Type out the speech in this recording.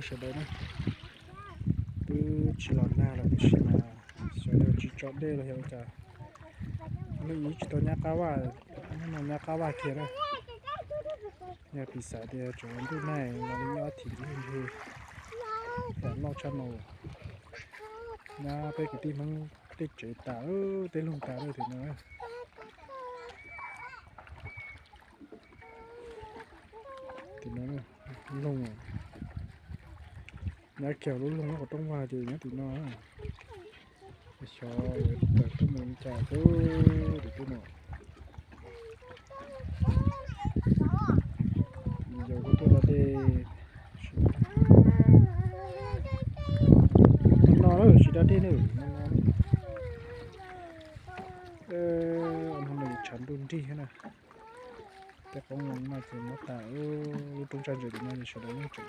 Sawv daws na, twb tsis los nag los tiam sis mas xyov yog tsis tso dej los yog ua cas, lub ib tsis tau nyab qab vaj, no nyab qab vaj kiag na. Yog piv xam tias tseem ntuj nag los li nyob thim ntsis ntsis, tam loj tshaj no. Nyab peb kwv tij Hmoob tej tsev tas, tej loog tas lawm tim no. Tim no loog, nyab kiag lub loog nyob qhov rooj vag ces nyob tim no. Xyov yuav tawm tuaj mus li cas pub tim tej no. Yog kuv tuaj da dej, no no lawm tsis da dej ne, no no. Hnub no yuav tshav ntuj nrig thiab na. Tej qoob loo no ces muab tas, lub rooj tsaj ntses tim no ces sawv daws yeej tseem